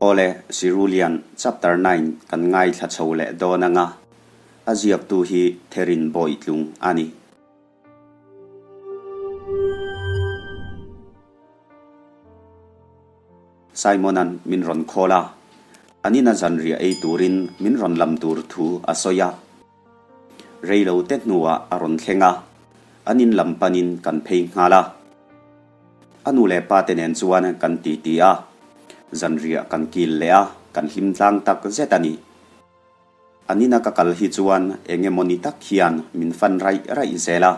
Awle, Sirulian, Chapter 9 kan ngaithla chho leh dawn anga, a ziaktu hi Therin Bawitlung a ni. Simon-a'n min rawn call a, an ina zanriah ei turin min rawn lam tur thu a sawi a. Rei lo te hnuah a rawn thleng a, an in lam panin kan phei nghal a. A nu leh pa te nen chuan kan titi a, zanriah kan kil leh a, kan hlim tlang tak zet a ni. An ina ka kal hi chuan eng emaw ni tak hian min fan raih raih zel a,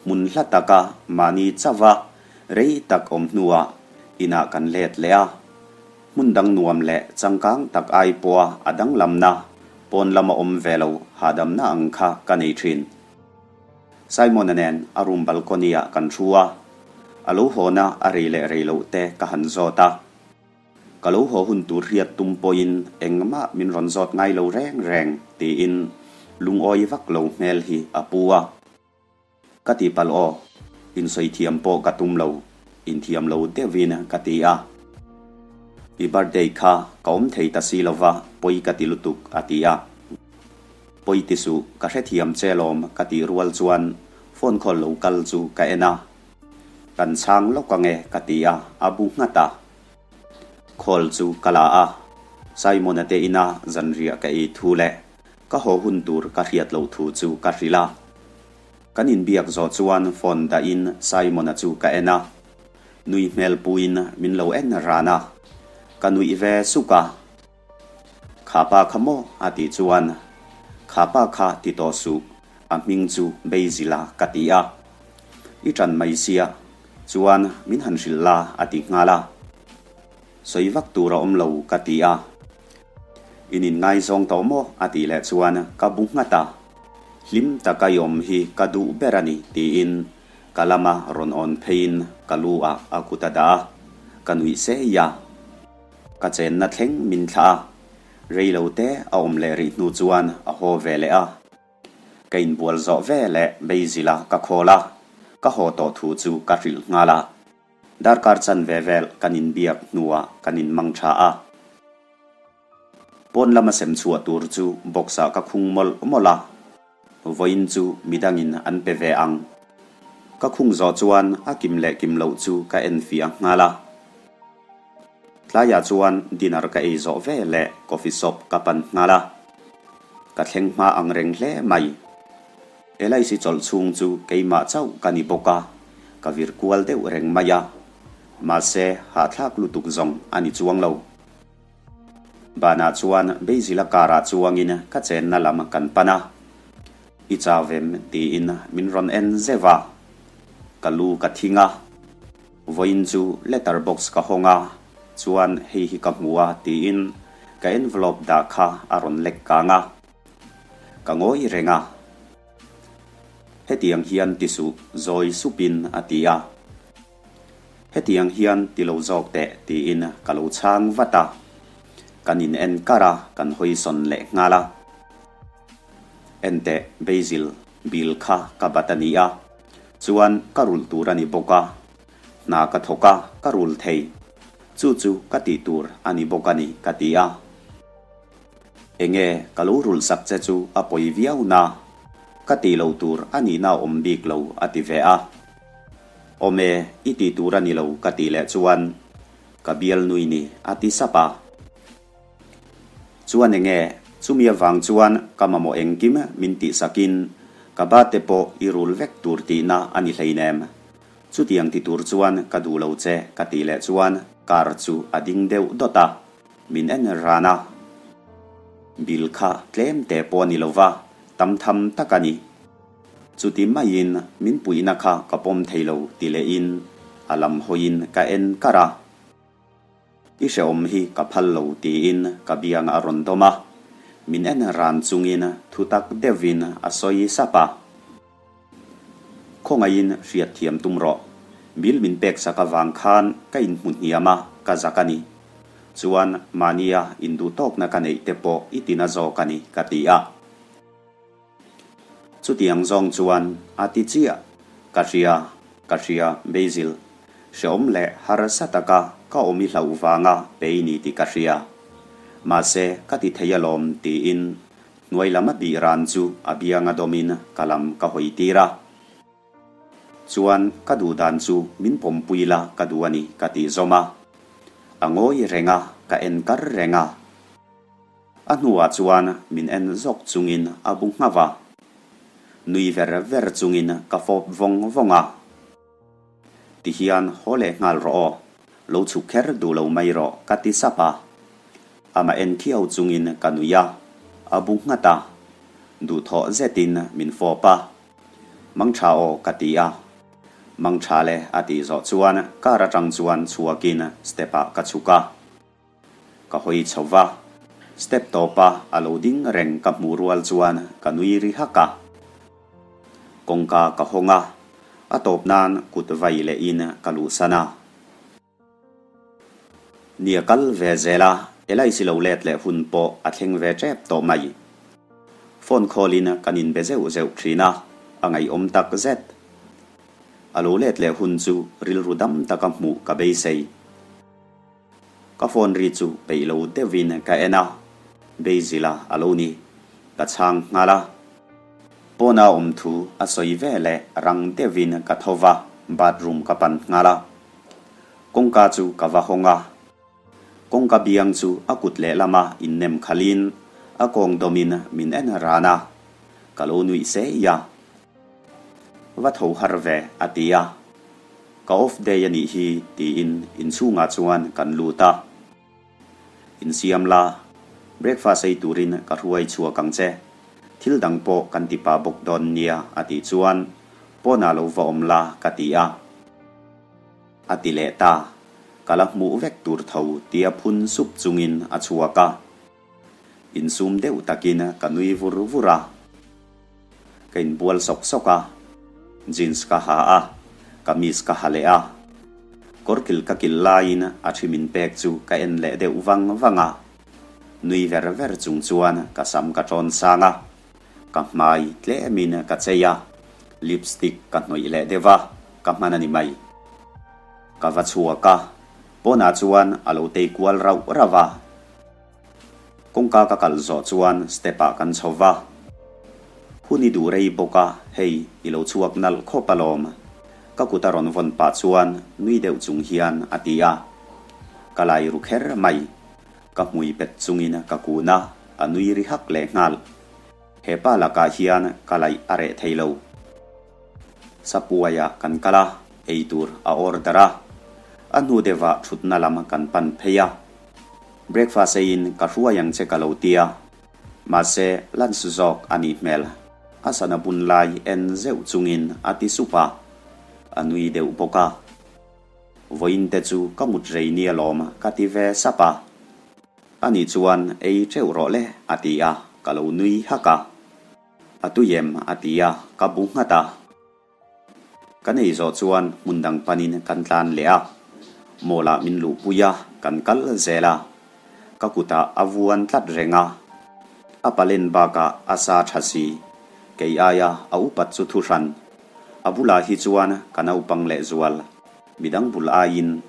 hmun hla taka mahni chauha rei tak awm hnuah inah kan let leh a, hmun dang nuam leh changkang tak ai pawha a danglamna pawn lama awm ve lo hahdamna ang kha ka nei thin. Simon-a nen a room balcony-ah kan thu a, a lo hawna a rei leh rei loh te ka han zawt a. Ka lo haw hun tur hriat tum pawhin engmah min rawn zawt ngai lo reng reng tiin lungawi vak lo hmel hi a pu a. Ka ti palh aw, insawi thiam pawh ka tum lo, inthiam lo deuhin ka ti a. I birthday kha ka awm thei ta si lova pawi ka ti lutuk a ti a. Pawi ti suh, ka hrethiam che lawm ka tih rual chuan phone call lo kal chu ka en a. Kan chhang lawk ange ka ti a, a bu nghat a. Call chu ka la a, Simon-a te ina zanriah ka ei thu leh ka haw hun tur ka hriat loh thu chu ka hrilh a. Kan inbiak zawh chuan phone dahin Simon-a chu ka en a, nui hmel puiin min lo en ran a, ka nuih ve suk a. Kha pa kha maw? a tih chuan, Kha pa kha ti tawh suh, a hming chu Basil-a ka ti a. I ṭan mai sia, chuan min han hrilh la a ti nghal a. Sawi vak tur a awm lo ka ti a. In inngaizawng tawh maw? a tih leh chuan ka bu nghat a. Hlim taka i awm hi ka duh ber a ni tiin ka lama rawn awn pheiin ka lu ah a kut a dah a, ka nuih sei a. Ka chenna thleng min thlah a, rei lo te a awm leh rih hnu chuan a haw ve leh a. Ka inbual zawh ve leh Basil-a ka khawl a, ka haw tawh thu chu ka hrilh nghal a. Darkar chan ve vel kan inbiak hnuah kan inmang tha a. Pawn lama sem chhuah tur chu box-ah ka khung mawlh mawlh a. Vawiin chu midangin an pe ve ang. Ka khung zawh chuan a kim leh kim loh chu ka enfiah nghal a. Tlaiah chuan dinner ka ei zawh ve leh coffee shop ka pan nghal a. Ka thleng hma ang reng hle mai. Elaisi chawlh chhung chu keimah chauh ka ni bawk a, ka vir kual deuh reng mai a. Mahse, hahthlak lutuk zawng a ni chuang lo. Banah chuan Basil-a car-ah chuangin ka chenna lam kan pan a. I chau em? tiin min rawn en zeuh a. Ka lu ka thing a. Vawiin chu letter box ka hawng a, chuan hei hi ka hmu a tiin ka envelope dah kha a rawn lek kang a. Ka ngawi reng a. Hetiang hian ti suh, zawi supin a ti a. Hetiang hian ti lo zawk teh tiin ka lo chhang vat a, kan in en kar a, kan hawi sawn leh nghal a. Enteh Basil, bill kha ka bat a ni a, chuan ka rulh tur a ni bawk a, hna ka thawk a, ka rul thei. Chu chu ka tih tur a ni bawk a ni ka ti a. Enge ka lo rulh sak che chu a pawi viau na, ka tih lo tur a nihna a awm bik lo a ti ve a. Awm e, i tih tur a ni lo ka tih leh chuan ka bial nui ni a ti sap a. Chuan enge, chumi avang chuan ka mamawh engkim min tih sakin ka ba te pawh i rul vek tur tihna a ni hleinem. Chutiang ti tur chuan ka duh lo che ka tih leh chuan car chu a ding deuh dawt a, min en ran a. Bill kha tlem te pawh a ni lova, tam tham tak a ni. Chuti maiin min puihna kha ka pawm thei lo ti lehin a lam hawiin ka en kar a. I hrehawm hi ka phal lo tiin ka biang a rawn dawm a, min en ran chungin thu tak deuhin a sawi sap a. Khawngaihin hriatthiam tum rawh, bill min pek sak avang khan ka inhmu hniam a, ka zak a ni. Chuan mahnia induhtawkna ka neih te pawh i tina zawk a ni ka ti a. Chutiang zawng chuan a ti chiah, Ka hria, ka hria Basil, hrehawm leh harsa taka ka awm i hlauh vanga pe i ni tih ka hria. Mahse, ka ti thei alawm tiin hnuai lam a bih ran chu a bianga dawmin ka lam ka hawi tir a. Chuan ka duh dan chu min pawmpui la ka duh a ni ka tih zawm a. A ngawi reng a, ka en kar reng a. A hnuah chuan min en zawk chungin a bu nghauh a. Nui ver ver chungin ka fawp vawng vawng a. Tihian haw leh nghal rawh aw, lo chhuk kher duh lo mai rawh ka ti sap a. Amah en khiau chungin ka nui a, a bu nghat a. Duhthawh zetin min fawp a. Mangtha aw ka ti a. Mangtha le a tih zawh chuan car atang chuan chhuakin step ah ka chhuk a. Ka hawi chho va, step tawpa a lo ding reng ka hmuh rual chuan ka nui ri hak a. Kawngka ka hawng a, a tawp nan kut vai lehin ka luhsan a. Ni a kal ve zel a, Elaisi lo let leh hun pawh a thleng ve tep tawh mai. Phone call in kan inbe zeuh zeuh thin a, a ngaihawm tak zet. A lo let leh hun chu rilru dam taka hmuh ka beisei. Ka phone ri chu peih lo deuhin ka en a, Basil-a a lo ni. Ka chhang nghal a. Pawna awm thu a sawi ve leh rang deuhin ka tho va, bathroom ka pan nghal a. Kawngka chu ka va hawng a. Kawngka biang chu a kut lehlama innem khalhin a kawng dawmin min en ran a. Ka lo nuih sei a. Va tho har ve, a ti a. Ka off day a nih hi, tiin inchhungah chuan kan lut a. Insiam la, breakfast ei turin ka hruai chhuak ang che. Thil dang pawh kan ti pah bawk dawn nia, a tih chuan pawnah lo va awm la, ka ti a. A ti leh ta. Ka la hmuh vek tur tho tia phun sup chungin a chhuak a. Insum deuh takin ka nui vur vur a. Ka inbual sawk sawk a, jeans ka ha a, kamis ka ha leh a. Kawrkil ka kilh laiin a thi min pek chu ka en leh deuh vang vang a. Nui ver ver chung chuan ka sam ka tawn sang a, ka hmai tlemin ka chei a, lipstick ka hnawih leh deuh a, ka hman a ni mai. Ka va chhuak a, pawnah chuan a lo tei kual rauh rauh a. Kawngka ka kalh zawh chuan step ah kan chho va. Hun i duh rei bawk a, hei i lo chhuak nalh khawp alawm. Ka kut a rawn vawn pah chuan nui deuh chung hian a ti a. Ka lai ru kher mai. Ka hmui pet chungin ka kun a, a nui ri hak leh nghal. He pa lakah hian ka laih a reh thei lo. Sapuaiah kan kal a, ei tur a order a. A hnu deuhah thutna lam kan pan phei a. Breakfast eiin ka hruai ang che ka lo tia, mahse lunch zawk a nih hmel. A sana bun lai en zeuh chungin a ti sup a, a nui deuh bawk a. Vawiin te chu ka mut rei nia lawm ka ti ve sap a. Ani chuan ei teuh rawh le a ti a, ka lo nui hak a. A tui em a ti a, ka bu nghat a. Kan ei zawh chuan hmun dang panin kan tlan leh a, mall ah min luhpui a, kan kal zel a. Ka kutah a vuan tlat reng a, a palen bakah a sa tha si. Kei aia a upat chu thu hran. A bulah hi chuan ka naupang lehzual, midang bul aiin.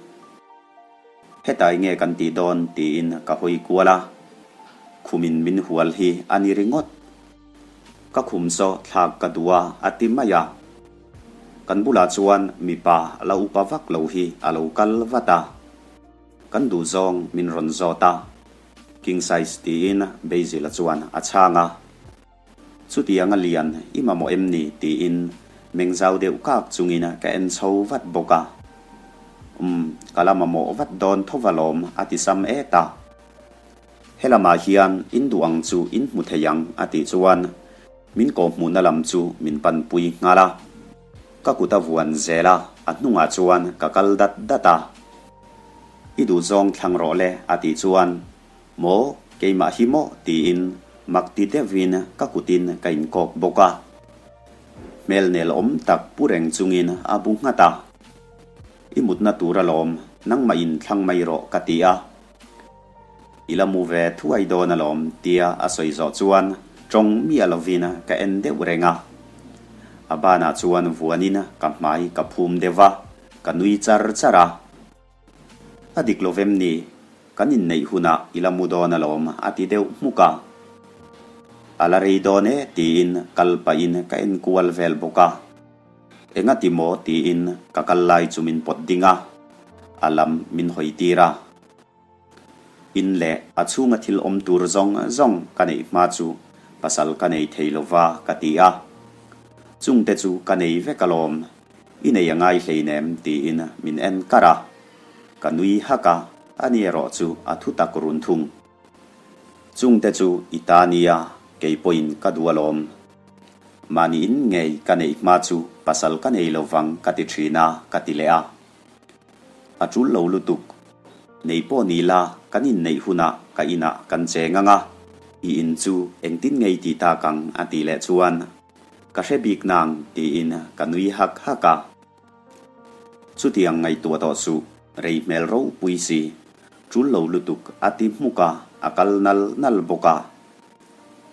Hetai nge kan tih dawn tiin ka hawi kual a, khumin min hual hi a ni ringawt. Ka khum saw thlak ka duh a, a ti mai a. Kan bulah chuan mipa la upa vak lo hi a lo kal vat a. Kan duh zawng min rawn zawt a. King size tiin Basil-a chuan a chhang a. Chutianga lian i mamawh em ni? tiin meng zau deuh kak chungin ka en chho vat bawk a. Umm, ka la mamawh vat dawn tho va lawm, a ti sam et a. Helamah hian in duh ang chu in hmu thei ang a tih chuan min kawhhmuhna lam chu min panpui nghal a. Ka kut a vuan zel a, a hnungah chuan ka kal dat dat a. I duh zawng thlang rawh le a tih chuan maw keimah hi maw tiin mak ti deuhin ka kutin ka inkawk bawk a. Hmel nel awm tak pu reng chungin a bu nghat a. I mutna tur alawm nangmah in thlang mai rawh ka ti a. I la mu ve thuai dawn alawm tia a sawi zawh chuan tawng miah lovin ka en deuh reng a. A banah chuan vuanin ka hmai ka phum deuh va, ka nui char char a. A dik lo vem ni, kan inneih hunah i la mu dawn alawm a ti deuh hmuk a. A la rei dawn e tiin kal pahin ka en kual vel bawk a. Engati maw tiin ka kal lai chu min pawt ding a, a lam min hawi tir a. In leh a chhunga thil awm tur zawng zawng ka neih hma chu pasal ka nei thei lo va ka ti a. Chungte chu ka nei vek alawm, i nei a ngai hleinem tiin min en kar a. Ka nui hak a, ani erawh chu a thu tak run thung. Chungte chu i ta nia, kei pawhin ka duh alawm. Mahni in ngei ka neih hma chu pasal ka nei lo vang ka ti thin a, ka ti leh a. A tul lo lutuk. Nei pawh ni la, kan inneih hunah ka inah kan cheng ang a, i in chu engtin ngei ti tak ang a tih leh chuan ka hre bik nang tiin ka nui hak hak a. Chutiang ngaihtuah tawh suh, rei hmel ropui si, tul lo lutuk a ti hmuk a, a kal nal nal bawk a.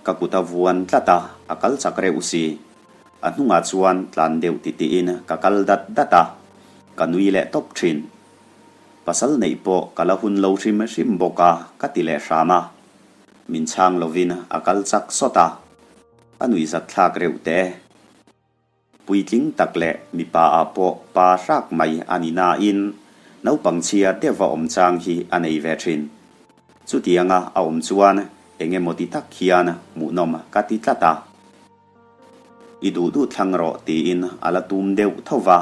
Ka kut a vuan tlat a, a kal chak reuh si. A hnungah chuan tlan deuh titiin ka kal dat dat a, ka nui leh tawp thin. Pasal neih pawh ka la hun lo hrim hrim bawk a, ka ti leh hram a. Min chhang lovin a kal chak sawt a, a nuihzat thlak reuh teh. Puitling tak leh mipa ah pawh pa hrak mai a ni nain naupang chhia deuha awm chang hi a nei ve thin. Chutianga a awm chuan eng emaw ti tak hian hmuhnawm ka ti tlat a. I duh duh thlang rawh tiin a la tum deuh tho va,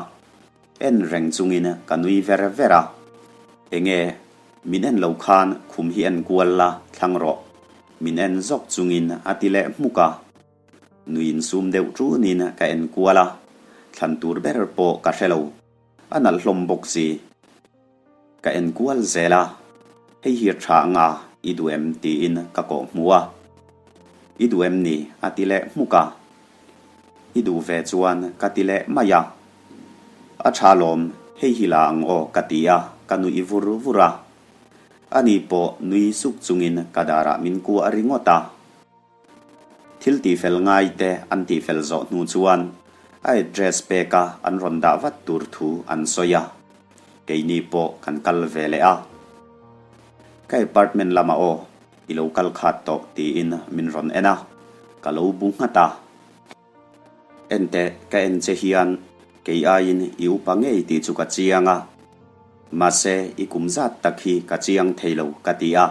en reng chungin ka nui ver ver a. Enge min en lo khan khum hi en kual la thlang rawh, min en zawk chungin a ti leh hmuk a. Nui insum deuh ṭunin ka en kual a, thlan tur ber pawh ka hre lo, a nalh hlawm bawk si. Ka en kual zel a, hei hi ṭha anga i duh em tiin ka kawh hmu a. I duh em ni? a ti leh hmuk a. I duh ve chuan ka ti leh mai a. A ṭha lawm, hei hi la ang aw ka ti a, ka nuih vur vur a. Ani pawh nui suk chungin ka darah min kuah ringawt a. Thil tihfel ngaite an tihfel zawh hnu chuan a address peka an rawn dah vat tur thu an sawi a, keini pawh kan kal ve leh a. Ka apartment lamah aw, i lo kal khat tawh tiin min rawn en a, ka lo bu nghat a. Enteh, ka en che hian kei aiin i upa ngei tih chu ka chiang a, mahse i kum zat tak hi ka chiang thei lo ka ti a.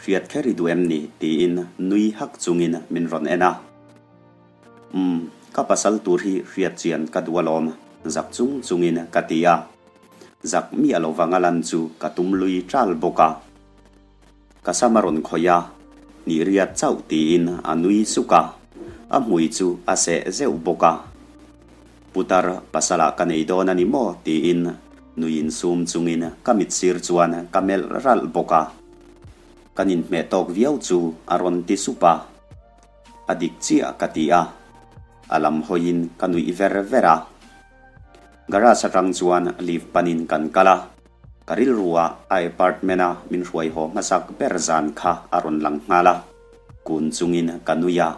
Hriat kher i duh em ni? tiin nui hak chungin min rawn en a. Umm, ka pasal tur hi hriat chian ka duh alawm, zak chung chungin ka ti a. Zak miah lovang a lan chu ka tum lui ṭal bawk a. Ka sam a rawn khawih a, hnih riat chauh tiin a nui suk a, a hmui chu a seh zeuh bawk a. Putar pasalah ka nei dawn a ni maw tiin nui insum chungin ka mit sir chuan ka melh ralh bawk a. Kan inhmeh tawk viau chu a rawn ti sup a. A dik chiah ka ti a, a lam hawiin ka nuih ver ver a. Garage atang chuan lift panin kan kal a. Ka rilruah a apartment-a min hruai haw hmasak ber zan kha a rawn lang nghal a, kun chungin ka nui a.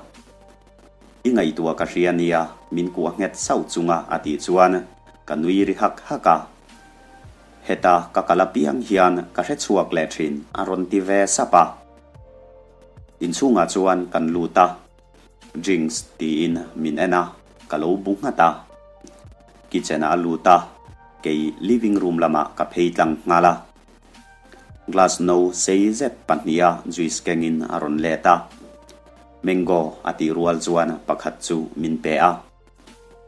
I ngaihtuah ka hria nia, min kuah nghet sauh chunga a tih chuan ka nui ri hak hak a. Heta ka kal apiang hian ka hre chhuak leh thin a rawn ti ve sap a. Inchhungah chuan kan lut a. Drinks tiin min en a, ka lo bu nghat a. Kitchen ah a lut a, kei living room lamah ka phei tlang nghal a. Glass no sei zet pahniha juice kengin a rawn let a. Mango a tih rual chuan pakhat chu min pe a.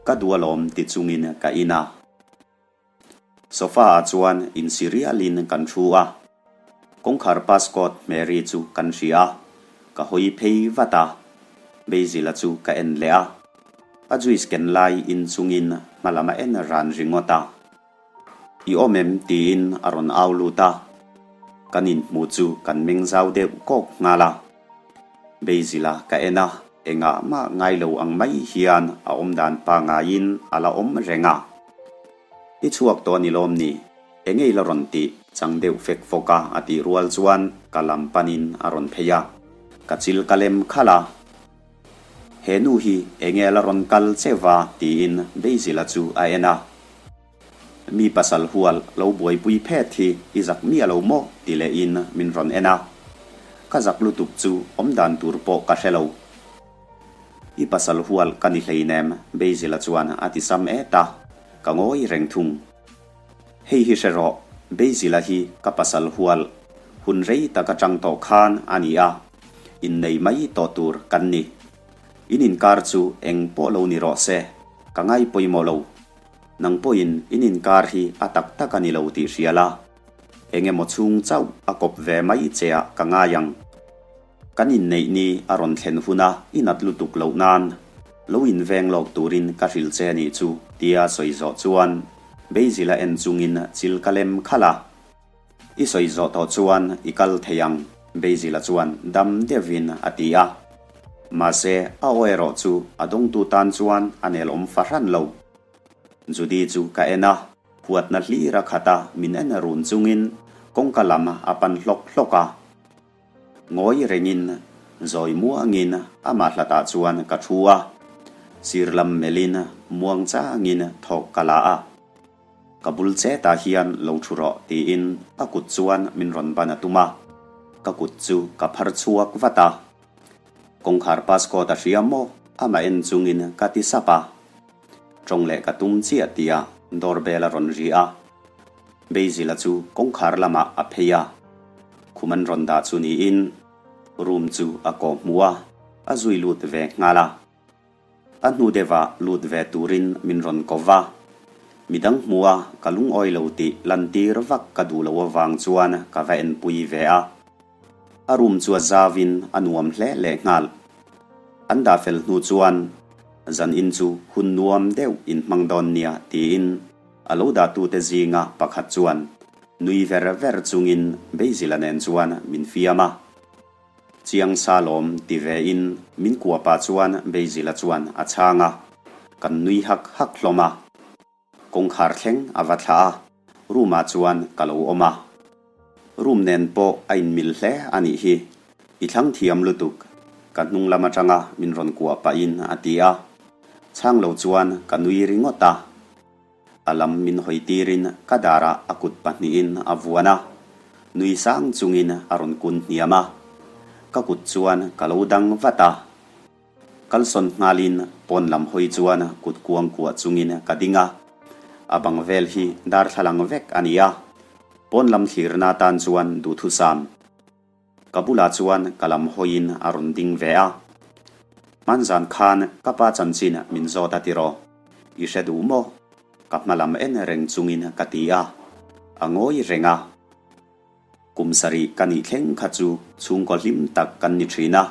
Ka duh alawm ti chungin ka in a. Sofa ah chuan insi rialin kan thu a, kawngkhar passcode Mary chu kan hria a, ka hawi phei vat a, Basil-a chu ka en leh a, a juice ken lai in chungin hma lam a en ran ringawt a. I awm em? tiin a rawn au lut a, kan inhmu chu kan meng zau deuh kawk nghal a. Basil-a ka en a, engah mah ngai lo ang mai hian a awm dan pangaiin a la awm reng a. I chhuak tawh a ni lawm ni? Enge i la rawn tih? Chang deuh fek fawk a a tih rual chuan ka lam panin a rawn phei a, ka chil ka lem khalh a. He nu hi enge a la rawn kal che va? tiin Basil-a chu a en a. Mi pasal hual lo buaipui phet hi i zak miah lo maw? ti lehin min rawn en a. Ka zak lutuk chu awmdan tur pawh ka hre lo. I pasal hual ka ni hleinem, Basil-a chuan a ti sam et a, ka ngawi reng thung. Hei hi hre rawh, Basil-a hi ka pasal hual hun rei tak atang tawh khan a ni a, innei mai tawh tur kan ni. In inkar chu eng pawh lo ni rawh se, ka ngai pawimawh lo. Nang pawhin in inkar hi a tak tak a ni lo tih hria la, eng emaw chhung chauh a kawp ve mai che ah ka ngai ang. Kan inneih ni a rawn thlen huna i nat lutuk loh nan lo inveng lawk turin ka hrilh che nih chu tia sawi zawh chuan Basil a en chungin chil ka lem khalh a. I sawi zawh tawh chuan i kal thei ang Basil a chuan dam deuhin a ti a. Mahse a aw erawh chu a dawngtu tan chuan a nel awm fahran lo. Judy chu ka en a, huatna hlir a khat a min en run chungin kawngka lam a pan hlawk hlawk a. Ngawi rengin, zawi muangin amah hlatah chuan ka thu a, sir lam melhin muang changin thawk ka la a. Ka bul chetah hian lo thu rawh tiin a kut chuan min rawn ban a tum a, ka kut chu ka phar chhuak vat a. Kawngkhar passcode a hria maw? Amah en chungin ka ti sap a. Tawng leh ka tum chiah tia doorbell a rawn ri a. Basil-a chu kawngkhar lamah a phei a, khum an rawn dah chu niin room chu a kawh hmuh a, a zui lut ve nghal a. A hnu deuhah lut ve turin min rawn ko va, midang hmuh a ka lungawi lo tih lantir vak ka duh loh avang chuan ka va enpui ve a. A room chu a zauin a nuam hle leh nghal. An dah fel hnu chuan zan in chu hun nuam deuh in hmang dawn nia tiin A lo dahtute zinga pakhat chuan nui ver ver chungin Basil-a nen chuan min fiam a. Chiang sa lawm ti vein min kuah pah chuan Basil-a chuan a chhang a, kan nui hak hak hlawm a. Kawngkhar thleng a va thlah a, room-ah chuan ka lo awm a. Room nen pawh a inmil hle a nih hi, i thlang thiam lutuk, ka hnung lam atanga min rawn kuah pahin a ti a. Chhang lo chuan ka nui ringawt a. A lam min hawi tirin ka darah a kut pahnihin a vuan a, nui sang chungin a rawn kun hniam a. Ka kut chuan ka lo dang vat a. Kalsawn nghalin pawn lam hawi chuan kut kuang kuah chungin ka ding a. A bang vel hi darthlalang vek a ni a, pawn lam thlirna atan chuan duhthusam. Ka bulah chuan ka lam hawiin a rawn ding ve a. Hmanzan khan ka pa chanchin min zawt a tiraw? I hre duh maw? Ka hma lam en reng chungin ka ti a. A ngawi reng a. Kum sarih ka nih thleng kha chu chhungkaw hlim tak kan ni thin a.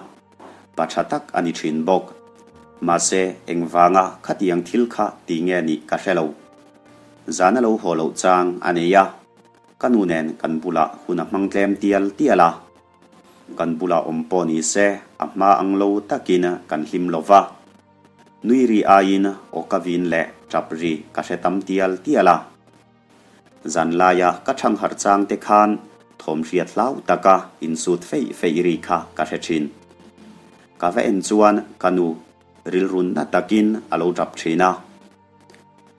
Pa tha tak a ni thin bawk. Mahse, engvanga khatiang thil kha ti nge nih ka hre lo. Zan a lo haw loh chang a nei a. Ka nu nen kan bulah hun a hmang tlem tial tial a, kan bulah awm pawh ni se a hma ang lo takin kan hlim lo va. Nui ri aiin aw ka vin leh tap ri ka hre tam tial tial a. Zan laia ka thangharh chang te khan thawm hriat hlau taka insut feih feih ri kha ka hre thin. Ka va en chuan ka nu rilrun na takin a lo tap thin a.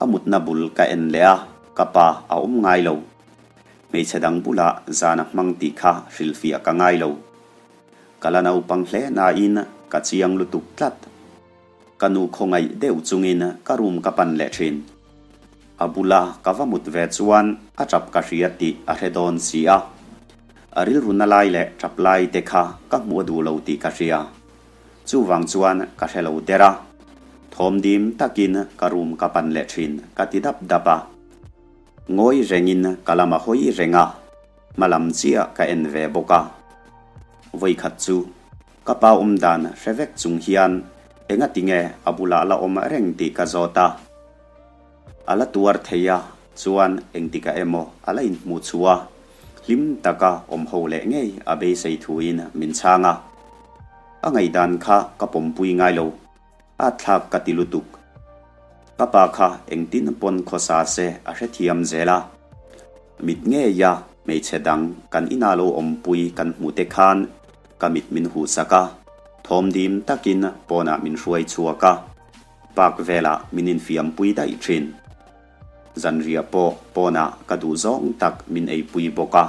A mutna bul ka en leh a, ka pa a awm ngai lo. Hmeichhe dang bulah zan a hmang tih kha hrilhfiah ka ngai lo. Ka la naupang hle nain ka chiang lutuk tlat. Ka nu khawngaih deuh chungin ka room ka pan leh thin. A bula ka va mut ve chuan a tap ka hria tih a hre dawn si a. A rilru na lai leh tap lai te kha ka hmuh a duh lo tih ka hria. Chuvang chuan ka hre lo der a, thawm dim takin ka room ka pan leh thin ka ti dap dap a. Ngawi rengin ka lam a hawi reng a, hma lam chiah ka en ve bawk a. Vawikhat chu ka pa awm dan hre vek chung hian engati nge a bulah la awm reng tih ka zawt a. A la tuar thei a, chuan engtikah emaw a la inhmuh chhuah a, hlim taka awm ho leh ngei a beisei thuin min chhang a. A ngaihdan kha ka pawmpui ngai lo, a thlak ka ti lutuk. Ka pa kha engtin pawn khawsa se a hrethiam zel a. Mit ngeia hmeichhe dang kan ina lo awmpui kan hmuh te khan ka mit min huhsak a, thawmdim takin pawnah min hruai chhuak a. Park velah min infiampui daih thin. Zanriah pawh pawnah ka duh zawng tak min eipui bawk a,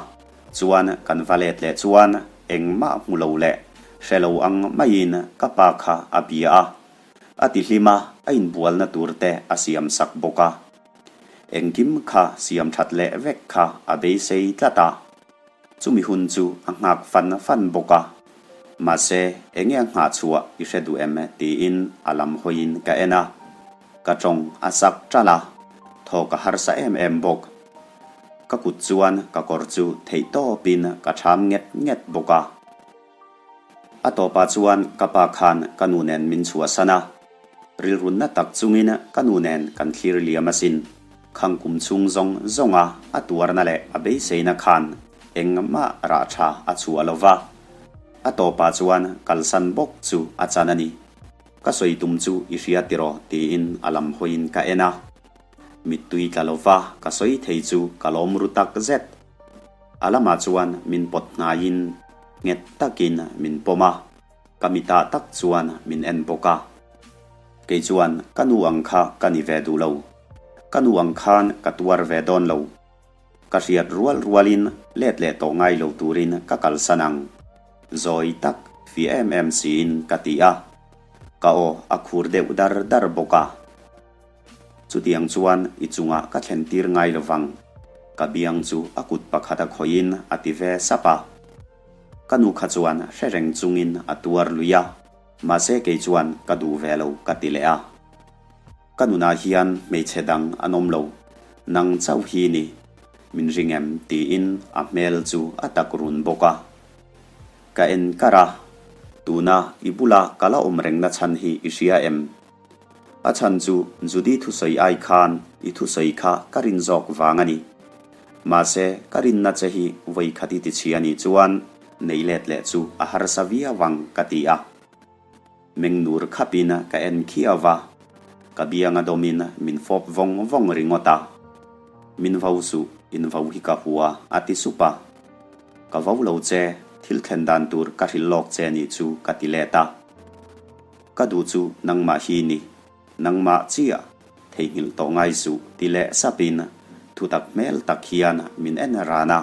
chuan kan va let leh chuan engmah hmu lo leh hre lo ang maiin ka pa kha a bia a, a ti hlim a, a inbualna tur te a siam sak bawk a. Engkim kha siam that leh vek kha a beisei tlat a. Chumi hun chu a nghak fan fan bawk a, mahse enge a nghah chhuah i hre duh em tiin a lam hawiin ka en a, ka tawng a sak ṭalh a, thawk a harsa em em bawk. Ka kut chuan ka kawr chu theih tawpin ka ṭham nget nget bawk a. A tawpah chuan ka pa khan ka nu nen min chhuahsan a, rilrunna tak chungin ka nu nen kan thlir liam asin. Khang kum chhung zawng zawnga a tuarna leh a beiseina khan engmah rah tha a chhuah lo va, a tawpah chuan kalsan bawk chu a chan a ni. Ka sawi tum chu i hria tiraw tiin a lam hawiin ka en a. Mittui tla lo va ka sawi thei chu ka lawm ru tak zet. A lamah chuan min pawt hnaiin nghet takin min pawm a. Ka mitah tak chuan min en bawk a. Kei chuan ka nu ang kha ka ni ve duh lo. Ka nu ang khan ka tuar ve dawn lo. Ka hriat rual rualin let leh tawh ngai lo turin ka kalsan ang. Zawi tak fih em em siin ka ti a. Ka aw a khur deuh dar dar bawk a. Chutiang chuan i chungah ka thlen tir ngai lo vang. Ka biang chu a kut pakhat a khawihin a ti ve sap a. Ka nu kha chuan hre reng chungin a tuar lui a, mahse kei chuan ka duh ve lo ka ti leh a. Ka nunah hian hmeichhe dang an awm lo, nang chauh hi ni, min ring em tiin a hmel chu a tak run bawk a. Ka en kar a, tuna i bula ka la awm rengna chhan hi i hria em? A chhan chu Judy thusawi ai khan i thusawi kha ka rin zawk vang a ni. Mahse, ka rinna che hi vawi khat i ti chhia nih chuan nei let leh chu a harsa viau ang ka ti a. Meng nur khapin ka en khiau va, ka bianga dawmin min fawp vawng vawng ringawt a. Min vo suh, in vo hi ka hua a ti sup a. Ka vo lo che, thil thlen dan tur ka hrilh lawk che nih chu ka ti let a. Ka duh chu nangmah hi ni, nangmah chiah theihnghilh tawh ngai suh ti leh sapin thutak hmel tak hian min en ran a,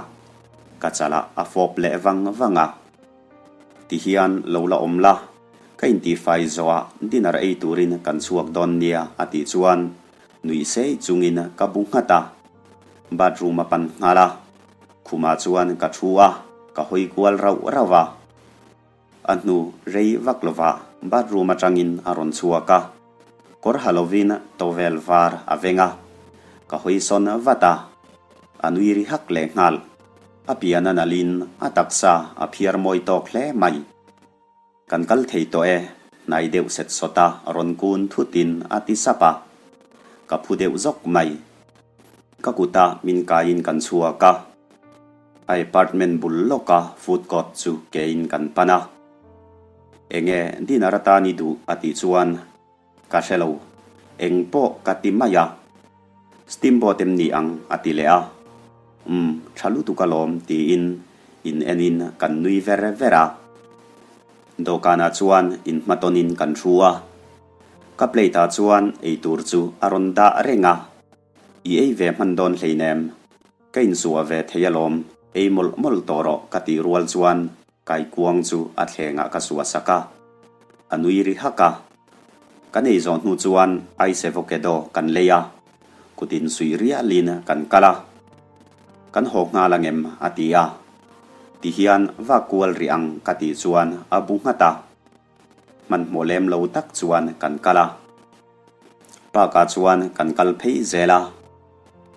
ka chalah a fawp leh vang vang a. Ti hian lo la awm la, ka intihfai zawhah dinner ei turin kan chhuak dawn nia a tih chuan nuih sei chungin ka bu nghat a, bathroom a pan nghal a, khumah chuan ka thu a, ka hawi kual rauh rauh a. A hnu rei vak lova bathroom atangin a rawn chhuak a, kawr ha lovin towel var a veng a, ka hawi sawn vat a, a nui ri hak leh nghal. A pian a nalhin a taksa a phiar mawi tawk hle mai. Kan kal thei tawh e, hnai deuh set sawt a rawn kun thutin a ti sap a, ka phu deuh zawk mai. Ka kuta min kaiin kan chhuak a. A apartment bul lawka food court chu kein kan pan a. Enge dinner atan i duh a tih chuan ka hre lo, eng pawh ka ti mai a. Steamboat em ni ang a ti leh a. Umm, tha lutuk alawm tiin in enin kan nui ver ver a. Dawhkanah chuan inhmatawnin kan thu a. Ka plate ah chuan eitur chu a rawn dah reng a. I ei ve hman dawn hleinem. Ka insuah ve thei alawm, ei mawlh mawlh tawh rawh ka tih rual chuan kaikuang chu a thlengah ka suah sak a. A nui ri hak a. Kan ei zawh hnu chuan ice avocado kan lei a, kut insuih rialin kan kal a. Kan haw nghal angem a ti a. Tihian vak kual rih ang ka tih chuan a bu nghat a. Hmanhmawh lem lo tak chuan kan kal a. Park ah chuan kan kal phei zel a.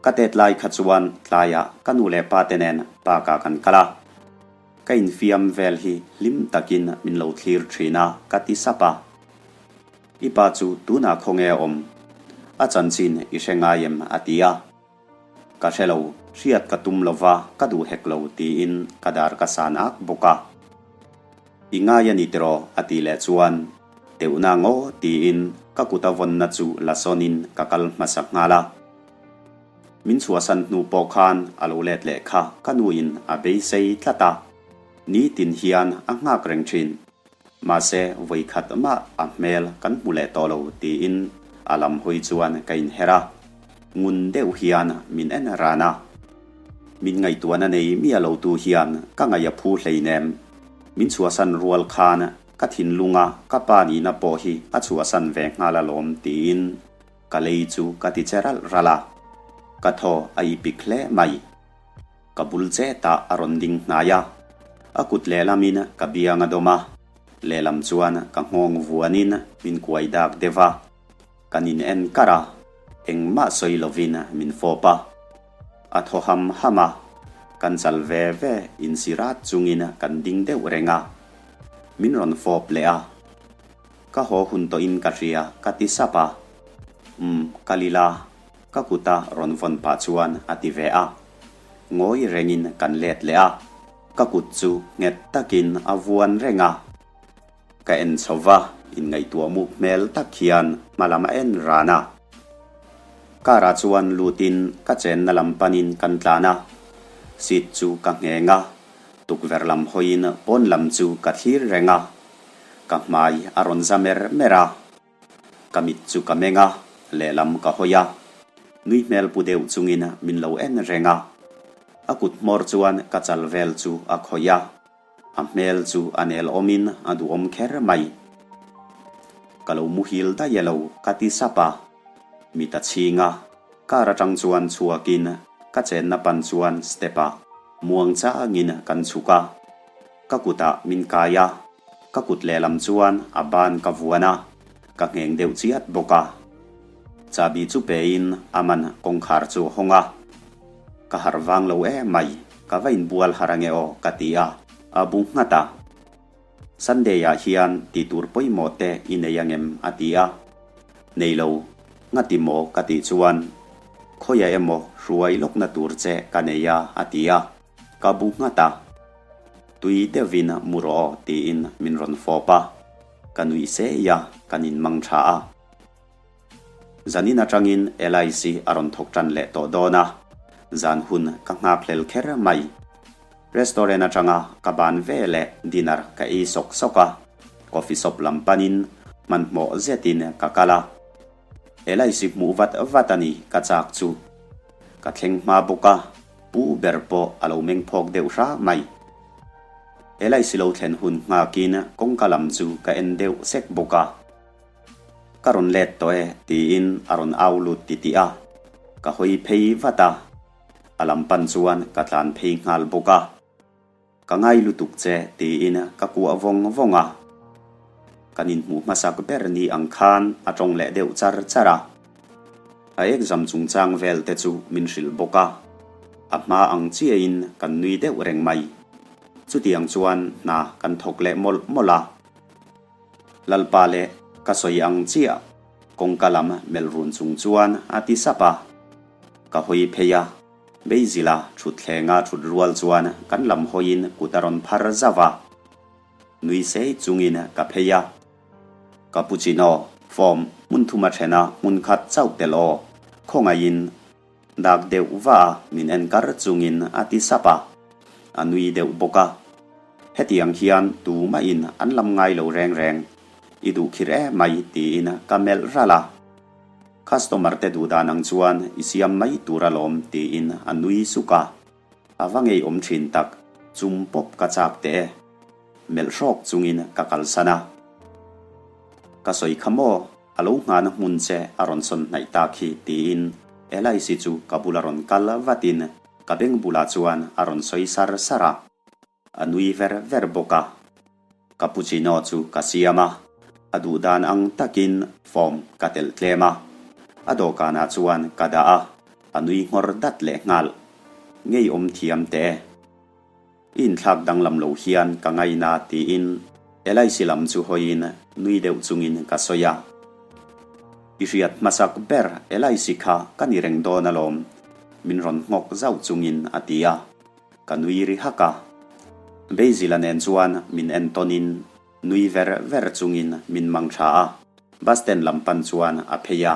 Ka tet lai kha chuan tlaiah ka nu leh pa te nen park ah kan kal a. Ka infiam vel hi hlim takin min lo thlir thin a ka ti sap a. I pa chu tunah khawnge a awm? A chanchin i hre ngai em? a ti a. Ka hre lo, hriat ka tum lo va, ka duh hek lo tiin ka dar ka san ak bawk a. I ngai a ni tiraw? a tih leh chuan teuhna ngaw tiin ka kut a vawnna chu la sawnin ka kal hmasa nghal a. Min chhuahsan hnu pawh khan a lo let leh kha ka nuin a beisei tlat a, nitin hian a nghak reng thin. Mahse vawi khat mah a hmel kan hmu leh tawh lo tiin a lam hawi chuan ka inher a. Ngun deuh hian min en ran a. Min ngaihtuahna nei miah lo tu hian ka ngaih a phu hleinem. Min chhuahsan rual khan ka thinlunga ka pa nihna pawh hi a chhuahsan ve nghal alawm tiin ka lei chu ka ti che ralh ralh a. Ka thaw a ipik hle mai. Ka bul chetah a rawn ding hnai a. A kut lehlamin ka biang a dawm a, lehlam chuan ka nghawng vuanin min kuai dak deuh a. Kan in en kar a, engmah sawi lovin min fawp a. A thaw ham ham a, kan chal ve ve insirat chungin kan ding deuh reng a. Min rawn fawp leh a. Ka haw hun tawhin ka hria ka ti sap a. Umm, kal ila, ka kuta rawn vawn pah chuan a ti ve a. Ngawi rengin kan let leh a, ka kut chu nghet takin a vuan reng a. Ka en chho va, inngaihtuah muk hmel tak hian hma lam a en ran a. Car ah chuan lutin ka chenna lam panin kan tlan a, seat chu ka ngheng a, tukverh lam hawiin pawn lam chu ka thlir reng a, ka hmai a rawn za mer mer a. Ka mit chu ka meng a, lehlam ka hawi a, nui hmel pu deuh chungin min lo en reng a. A kut hmawr chuan ka chal vel chu a khawih a. A hmel chu a nel awmin a duhawm kher mai. Ka lo muhil daih e lo ka ti sap a. Mit a chhing a, car atang chuan chhuakin ka chenna pan chuan step ah muang changin kan chhuk a. Ka kutah min kai a, ka kut lehlam chuan a ban ka vuan a, ka ngheng deuh chiat bawk a. Chahbi chu pein a man kawngkhar chu a hawng a. Ka harh vang lo em mai, ka va inbual harh ange aw ka ti a, a bu nghat a. Sunday ah hian tih tur pawimawh te i nei angem a ti a. Nei lo, ngati maw ka tih chuan khawiah emaw hruai lawkna tur che ka nei a a ti a, ka bu nghat a. Tui deuhin mu rawh aw tiin min rawn fawp a, ka nuih sei a, kan inmang tha a. Zanin atangin LIC a rawn thawk tan leh tawh dawn a, zan hun ka nghak hlel kher mai. Restaurant atanga ka ban ve leh dinner ka ei sawk sawk a, coffee shop lam panin hmanhmawh zetin ka kal a. LIC hmuh vat vat a ni ka chak chu. Ka thleng hma bawk a, pu ber pawh a lo meng phawk deuh hra mai. LIC lo thlen hun nghakin kawngka lam chu ka en deuh sek bawk a. Ka rawn let tawh e tiin a rawn au lut titih a, ka hawi phei vat a, a lam pan chuan ka tlan phei nghal bawk a. Ka ngai lutuk che tiin ka kuah vawng vawng a. Kan inhmuh hmasak ber ni ang khan a tawng leh deuh char char a. A exam chungchang vel te chu min hrilh bawk a, a hma ang chiahin kan nui deuh reng mai. Chutiang chuan hna kan thawk leh mawlh mawlh a. Lalpa leh ka sawi ang chiah kawngka lam melh run chung chuan a ti sap a. Ka hawi phei a, Beizila thutthleng a thut rual chuan kan lam hawiin kut a rawn phar zauh a. Nui sei chungin ka phei a. Cappuccino, form hmun thum a then a hmun khat chauh tel aw, khawngaihin Dak deuh va a min en kar chungin a ti sap a, a nui deuh bawk a. Hetiang hian tumahin an lam ngai lo reng reng, i duh khir em mai tiin ka melh ralh a. Customer te duh dan ang chuan i siam mai tur alawm tiin a nui suk a. A va ngeiawm thin tak, chum pawp ka chak teh e. Melh hrawk chungin ka kalsan a. Ka sawi kha maw? A lo nghahna hmun che a rawn sawn hnaih tak hi tiin Elice chu ka bula rawn kal vatin ka beng bulah chuan a rawn sawi sar sar a. A nui ver ver bawk a. Cappuccino chu ka siam a, a duh dan ang takin form ka telh tlem a. A dawhkanah chuan ka dah a, a nui nghawr dat leh nghal. Ngeiawm thiam teh e. I inthlak danglam lo hian ka ngaina tiin Elice lam chu hawiin nui deuh chungin ka sawi a. I hriat hmasak ber Elice kha ka ni reng dawn alawm min rawn nghawk zauh chungin a ti a, ka nui ri hak a. Basil-a nen chuan min entawnin nui ver ver chungin min mang tha a, bus stand lam pan chuan a phei a.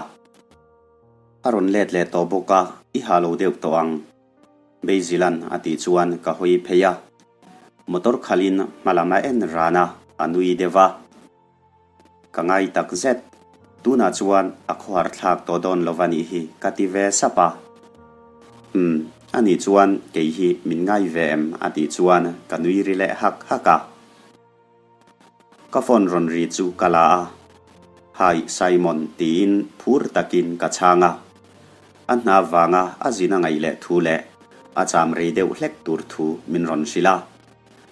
A rawn let leh tawh bawk a, i ha lo deuh tawh ang. Beizilan a tih chuan ka hawi phei a, motor khalhin hma lam a en ran a, a nui deuh a. Ka ngai tak zet. Tunah chuan a khawhar thlak tawh dawn lo va nih hi ka ti ve sap a. Umm, ani chuan kei hi min ngai ve em a tih chuan ka nui ri leh hak hak a. Ka phone rawn ri chu ka la a, Hi Simon tiin phur takin ka chhang a. A hna vanga a zin a ngaih leh thu leh a cham rei deuh hlek tur thu min rawn hrilh a.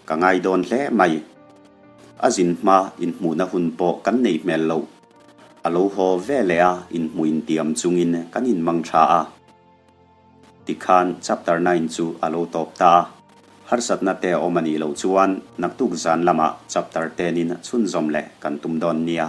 Ka ngai dawn hle mai. A zin hma inhmuhna hun pawh kan nei hmel loh. A lo haw ve leh a inhmuh intiam chungin kan inmang tha a. Tikhan chapter nine chu a lo tawp ta a. Harsatna te a awm a nih loh chuan naktuk zan lamah chapter ten in chhunzawm leh kan tum dawn nia.